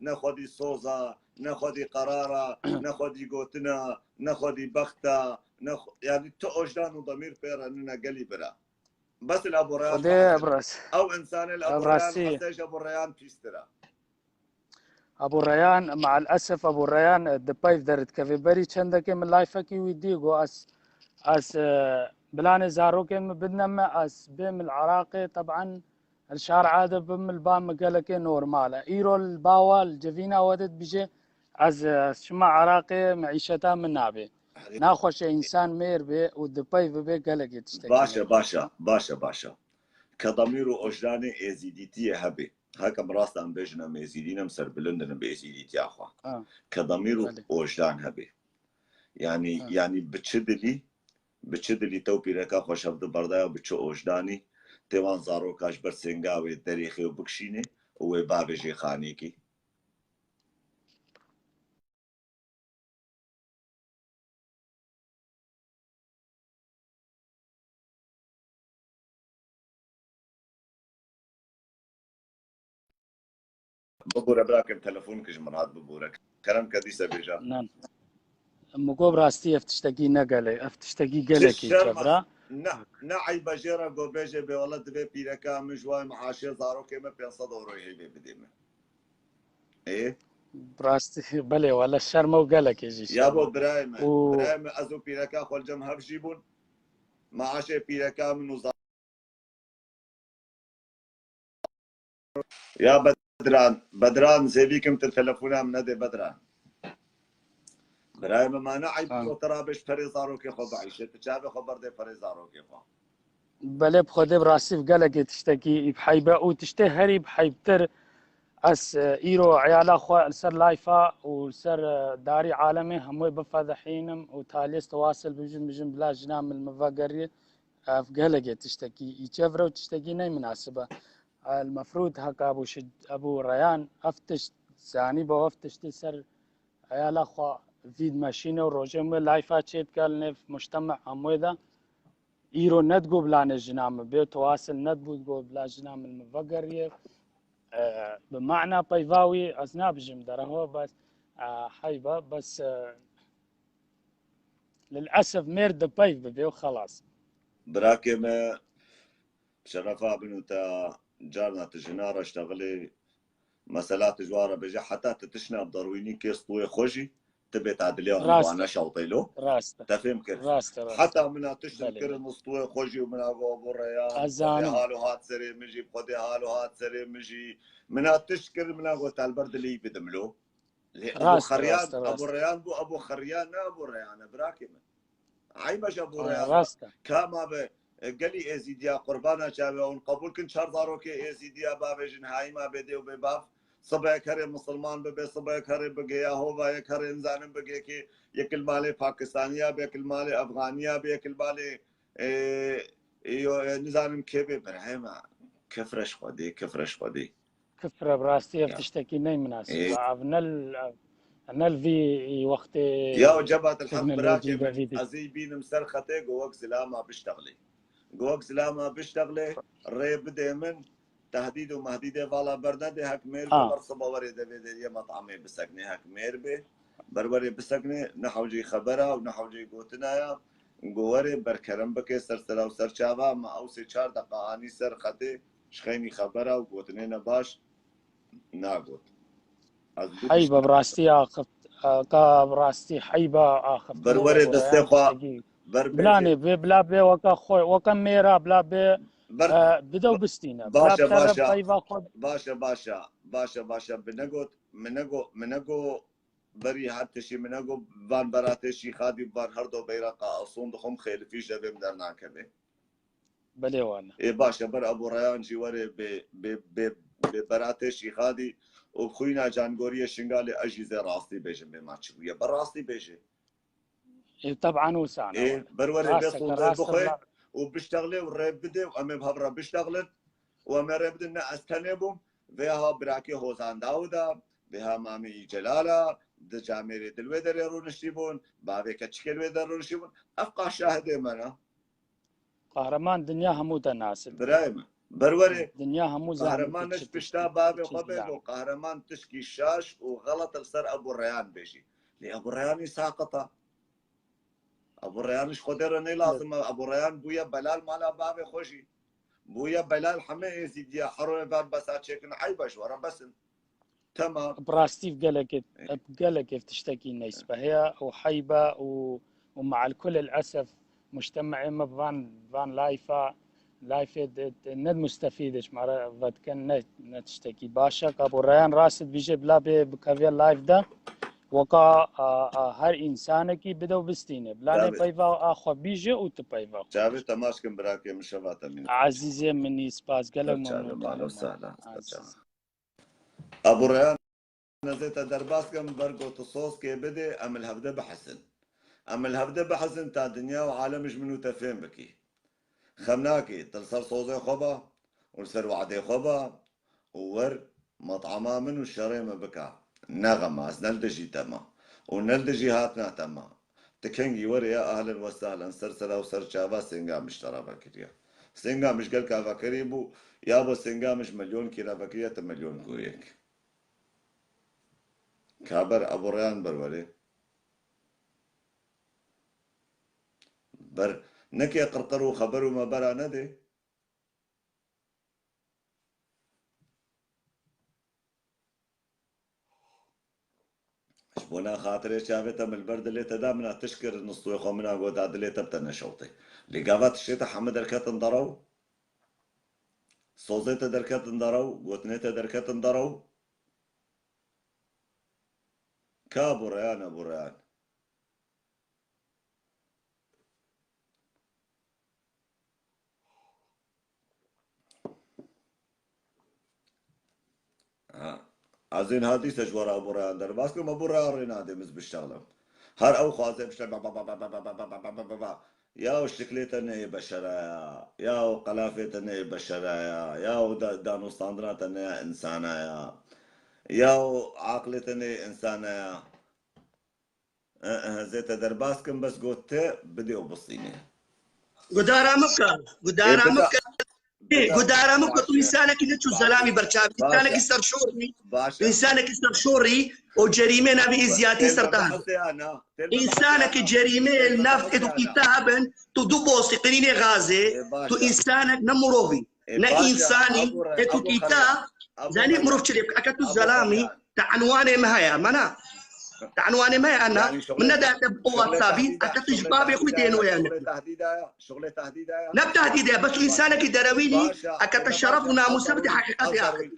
Ne xwedî soz e, ne xwedî qerar e, ne xwedî gotin e, ne xwedî bext e, ne xwe-, yani tu ojdan û demîr pê re nine gelî bira. Bes li Ebu Reyan Xwedê bihese. Ebras. Ew însanê li Ebu Reyan Ebrasî. hese ji Ebu Reyan pîstir e. Ebu Reyan, ma'al esef Ebu Reyan, e, di peyv derdikeve. Berî çendekê min layfekî wî dî got, ez, ez, e, bilanê zarokên min bidine me, ez bêm li Iraqê, teban li şari'a de bim, li ba min gelekê normal e. Îro li ba wa, li civîna we de dibêje, ez, e, ez çima Iraqê, meîşeta min nabê. Naxweş e însan mêr bê û di peyv bibe gelekê tiştekî Baş e, neyê. baş e, baş e, baş e. Ke demîr û ojdanê êzîdîtiyê hebe. Heke min rast em bêjin em êzîdî ne, em serbilind in bi êzîdîtiya xwe. Ha. Ke demîr û Belê. ojdan hebe. Yani, Ha. yani bi çi dilî, bi çi dilî te û pîreka xwe şev di berdaya, bi çi ojdanî, tê wan zaroka ji ber sênga wê derêxê û bikişînê û wê bavê jê xanîkî. Bibûre birakim, telefon ki ji min hat bibûre. Kerem ke dîse bêje. Nan. Min got bi rastî ev tiştekî ne gelek, ev tiştekî Çi gelekî şerm e. çevra. Ne, ne eybe jê re go bêje bê wele divê pîreka min ji wayê meaşê zarokê min pênc sed euroyê heyvê bidê min. Ê? Bi rastî, belê, wele şerm e û gelekê jî şerm e. Yabo birayê me, Û birayê me, ez û pîreka xwe li cem hev jî bûn. Meaşê pîreka min û za-, Ya Bedran, Bedran, zêvî kim tu telefona min nedê Bedran. Birayê me, ma ne eyb Ha. got te ra bêj perê zarokê xwe bieyşe, tu çavê xwe berdê perê zarokê xwe. Belê, bi Xwedê bi rastî bi gelekê tiştekî î bi heyb e û tiştê herî bi heybtir ez, e, îro eyala xwe li ser layfa û li ser, e, darî alemê hemûyê bifedihînim û taliyê tewasil bijim, bijim bila jina min li min vegerî. Ev gelekê tiştekî î çevre û tiştekî neyminasib e. El mefrûd heka bû şi-, Ebû Reyan ev tişt zanî bo ev tiştî ser eyala xwe vî dimeşîne û rojê min layfa çê dike li nêv mujtema hemûyê de. Îro nedigo bila ne jina min bê, tewasil nedibû digo bila jina min min vegeriye. E, bi mana peyva wî ez nabijim dereho, bes, e, heyba, bes, e, lilesef mêr di peyv bibe û xelas. Birakê me, şerefa bin û te carna tu jina re ştexilê, mesela tu ji wan re bêje, heta tu tişna bi derwînî kê stûyê xwe jî, tibê ta dilê wan wana şewtê lo. Rast e. Te fêm kir. Rast e, rast e. Heta mina tişt kirin stûyê xwe jî û mina got, "Abo Reyan, Xwedê halo hat serê min jî, Xwedê halo hat serê min jî." Mina tişt kir, mina got, "Te li ber dilê wî bidim lo." Lê Abo Xeryan, Abo Reyan bû, Abo Xeryan ne Abo Reyan e, birakê min. Eyb e ji Abo Reyan. Rast e. Ka ma be, e, gelî Êzîdiya qurbana çavê hûn qebûl kin çar zarokê Êzîdiya bavêjin, heyma bê dê û bê bav. Sibek herê misilman bibe, sibek herê bige ya hova, yek herê nizanim bige ki yek li malê Pakistaniya be, yek li malê Efganiya be, yek li malê, e, e, yo, e, nizanim kê be, birayê me. Kifre ji Xwedê, kifre ji Xwedê. Kifre bi rastî ev tiştekî neyminasib e. Ev ne li, ev ne li vî wextê. Ya Cebat el Haq, birakê min, ez ê bînim ser xetê, go wek zilama biştexlê. Go wek zilama biştexlê, rê bidê min, tehdîd û mehdîdê vala bernedê, hek mêr be, ber siba werê devê deriyê metamê biseknê, hek mêr be. Ber werê biseknê, ne hewceyî xebera û ne hewceyî gotina ya. Go werê berkerem bike ser sera û ser çava, me ew sê çar deqa anî ser xetê, ji xeynî xebera û gotinê ne baş nagot. Heyba bi rastî axift, ka bi rastî heyba axift. Ber werê destê xwe, ber bila nê bê, bila bê weka xwe, weka mêra, bila bê, e, bide û bistîne. Bila bikeve peyva xwe. Baş e, baş e, baş e, baş e, bi negot, min nego, min nego berî her tişî, min nego van beratê şîxadî, van her do beyraqa asûn dixwim, xêlifî ji devê min dernakeve. Belê wan e. Ê baş e, ber Abo Reyan jî were bê, bê, bê, bê beratê şîxadî û xwîna cangoriyê Şingalê ez jî zê rastî bêjim bê ma çi bûye. Ber rastî bêje. Ê, teban wisa ne. Ê, ber were bê sodê bixwe û biştexlê û rê bide û em ê bi hev re biştexlin û em ê rê bidin, ne ez tenê bûm. Vêha birakê Hozan Dawuda, vêha mamê Celala, di camêrê di li wê derê rûniştî bûn, bavê keçikê li wê derê rûniştî bûn. Ev qa şahidê me ne. Qahreman dinya hemû te nasib. Birayê min. Ber werê. Dinya hemû zanî. Qahreman ne ji pişta bavê xwe bê, go Qahreman tişkî şaş û xelet li ser Ebû Reyan bêjî. Lê Ebû Reyanî saqit e. Ebû Reyan ji Xwedê re ne lazim e. Ebû Reyan bûye belal mala bavê xwe jî. Bûye belal heme Êzîdiya, hero ê van besa çêkin, eyb e ji we re, bes in. Temam. Bi rastî gelekê, gelekê tiştekî neyspe heye û heybe û, û me'el kul el esef mujtemeê me van, van layfa, layfê de, de ne mustefîd e, ji me re vedikin, ne, ne tiştekî baş e. Ka bo reyan rast dibêje bila bê bikeviye live de, weka, a, a, her însanekî bide û bistîne. Bila nê peyva a xwe bîje û tu peyva xwe. Çavê te maç kim birakê min, şeva te mîn. Ezîzê min î, spas gelek memnûn. Ebû Reyan, ez ê te derbas kim, ber ku tu soskê bidê, em li hevde bihesin. Em li hevde bihesin ta dinya û alem ji min û te fêm bikî. Xem nakî, tu li ser sozê xwe ba û li ser we'dê xwe ba û wer met'ama min û şerê min bika. Ne xem e, ez ne li dijî te me û ne li dijî hatina te me. Tu kengî were ya, ahlen we sahlen, ser sera û ser çava Sêngamij te re vekiriye. Sêngamij gelka vekirî bû, ya bo Sêngamij milyonkî re vekiriye, tu milyon goyek. Ka ber Ebû Reyan ber werê. Ber neke qirqir û xeber û me bera nedê. Ji bona xatirê çavê te min li ber dilê te da, mina tişt kir, nistûyê xwe mina got, da dilê te bi te neşewtê. Lê gava tiştê te hemû derketin derew. Sozê te derketin derew, gotinê te derketin derew. Ka Ebû Reyan, Ebû Reyan. Ha. Ez ên hadîse ji we re Ebû Reyan derbas kim, Ebû Reyan rê nadê min biştexlim. Her ew xwaze bişte ba, ba, ba. Ya û şiklê te neyê beşera ya. Ya û qelafê te neyê beşera ya. Ya û da-, danûstandina te neyê insana ya. Ya û aqlê te neyê insana ya. Eh, eh, zê te derbas kim, bes got te bidê û bistînê. Gudara min bike, gudara min bike. Ê, gudara min bike, tu însanekî ne tu zelamî berçavî, însanekî serşorî, tu însanekî serşorî û cerîmê navê êziyatî ser te hebe. Însanekî cerîmê li nav ê tu kîta hebin, tu du bostî qirînê gazê, tu însanek ne mirovî, ne însanî, ê tu kîta, zanî mirov çi lê bike, eke tu zelamî, te enwanê me heye, mena. Te enwanê me ye, Enna. Min nedate bi WhatsAppî, eke tu ji babê xwe dêno yani. Şuxulê tehdîda ya, şuxulê tehdîda ya. Ne bi tehdîde, bes tu însanekî derewînî, eke te şeref û namûsa bidî heqîqetê axivî.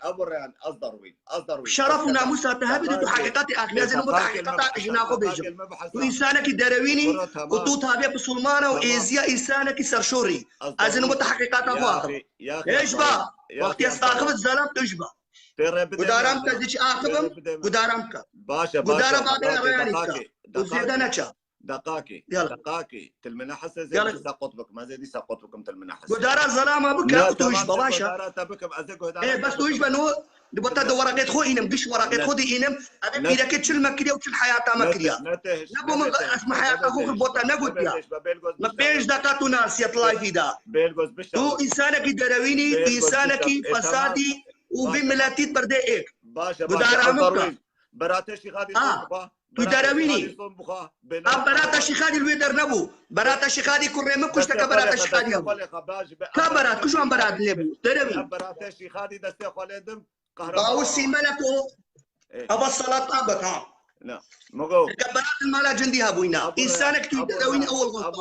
Şeref û namûsa te hebî de tu heqîqetê axivî. Ez ê bo te heqîqeta jina xwe bêjim. Tu însanekî derewînî û tu tabiya bisilmana û êziya însanekî serşorî. Ez ê bo te heqîqeta xwe axivim. Hêj ba, wextê ez axivim zelam tu hêj ba. Gudaram ke, diçî axivim, gudaram ke. Baş e, baş e. Gudara babê Eryanî bike. Û zêde neça. Deqakê, deqakê. Til min nehese, ez ê dîsa qut bikim, ez ê dîsa qut bikim, til min nehese. Gudara zelama bike, tu hêj ba, baş e. Gudara te bikim, ez ê guhdara. Ê, bes tu hêj be, no, di bo te di wereqêt xwe înim, giş wereqêt xwe dî înim. Ev pîrekê çil me kiriye û çil heyata me kiriye. Ne bo min, ez min heyata xwe bo te negotiya. Me pênc deqa tu nasiye, tu lifî da. Tu însanekî derewînî, tu însanekî fesadî û vî miletî berdê êk. Baş e, baş e. Gudara min bike. Berate Şîxadî son bixwe. Tu derewînî. Ev Berata Şîxadî li wê der nebû. Berata Şîxadî kurê min kuşteke Berata Şîxadî hebû. Ka Berat, ku ji wan Berat lê bû? Derewî. Berate Şîxadî destê xwe lê dim. Bawu sîmelek o. Eva salat abek ha. Eke Berat li mala cindî hebûyna. Însanek tu derewînî ewil xwe.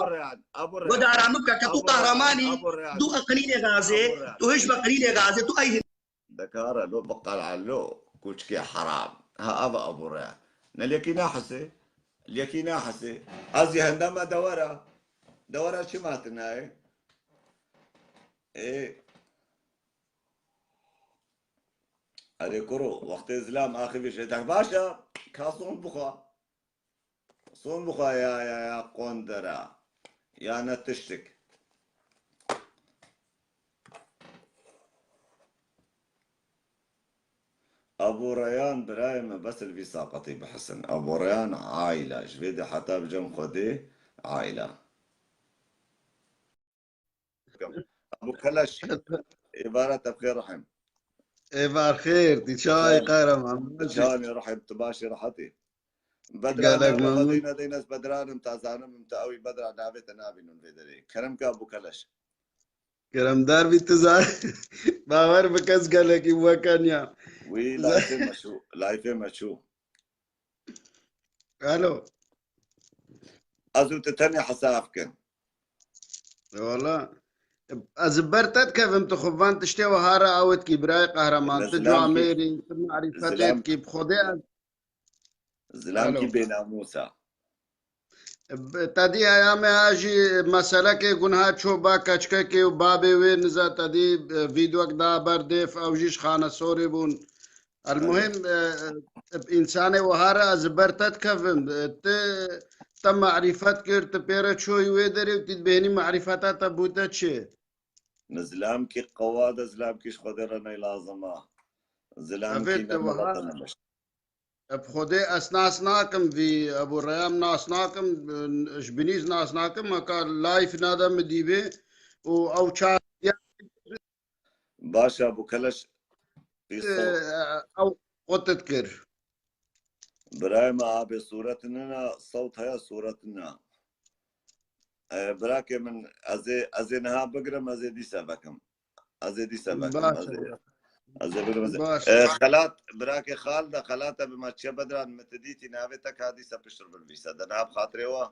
Guhdara min bike ke tu qehremanî, tu qenînê gazê, tu hêj be qenînê gazê, tu ey Dekara lo biqala lo, kuçkê heram. Ha, ava abûre. Ne lêkî nahesê. Lêkî nahesê. Ez jî henda me dewera. Dewera çi ma tine ye? Ê. Erê kuro, wextê zilam axivî jê dek baş e, ka son bixwe. Son bixwe ya, ya, ya qondera. Ya ne tiştik. Abu Reyhan birayê me bes li vî saqetî bihisin. Abu Reyhan aîla. Ji vê de heta bi cem Xwedê aîla. Abu Keleş, êvara te bi xêr rehim. Êvar xêr, dî çayê qehreman. Canê rehim, tu baş î, rehet î. Bedran, gelek memnun. Deyne, deyne ez Bedran im, ta zanim im, ta ew î Bedran navê te nabînin vê derê. Kerem ke Abu Keleş. Keremdar bî tu zan. Bawer bike ez gelekî weke niya. Wî layfê me çû, layfê me çû. Alo. Ez û tu tenê hesab kin. Wala. Ez ber te dikevim, tu xwe van tiştê wiha re awêtkî, birayê qehreman, tu camêrî, tu marîfetê dikî, bi Xwedê ez Zilamkî bênamûs e. Te dî heyamê ha jî meselekê gunha ço ba keçkekê û babê wê niza te dî, e, vîdyoyek da ber dêf, ew jî ji Xanesorê bûn. Elmuhîm, e, e, însanê wiha re ez ber te dikevim. E, ti, te marîfet kir, ti pê re çoyî wê derê û ti dibêhnî marîfeta te bûte çi? Min zilamkî qewa de, zilamkî ji Xwedê re ney lazim a. Zilamkî ne milet e, ne meşe. Bi Xwedê ez nas nakim vî Ebû Reyhan nas nakim, ji binî nas nakim, heka live nade min dîbê û ew çar Baş e, Ebû Keleş, ew qutit kir. Birayê me, abê sûret nina, sewt heye, sûret nina. E, birakê min, ez ê, ez ê niha bigirim, ez ê dîse vekim. Ez ê dîse vekim, ez ê, ez ê bigirim, ez ê. E, xelat, birakê Xalide, xelate bi me çiye Bedran, min ti dîtî navê te ka dîse pişt re binivîse. De niha bi xatirê we.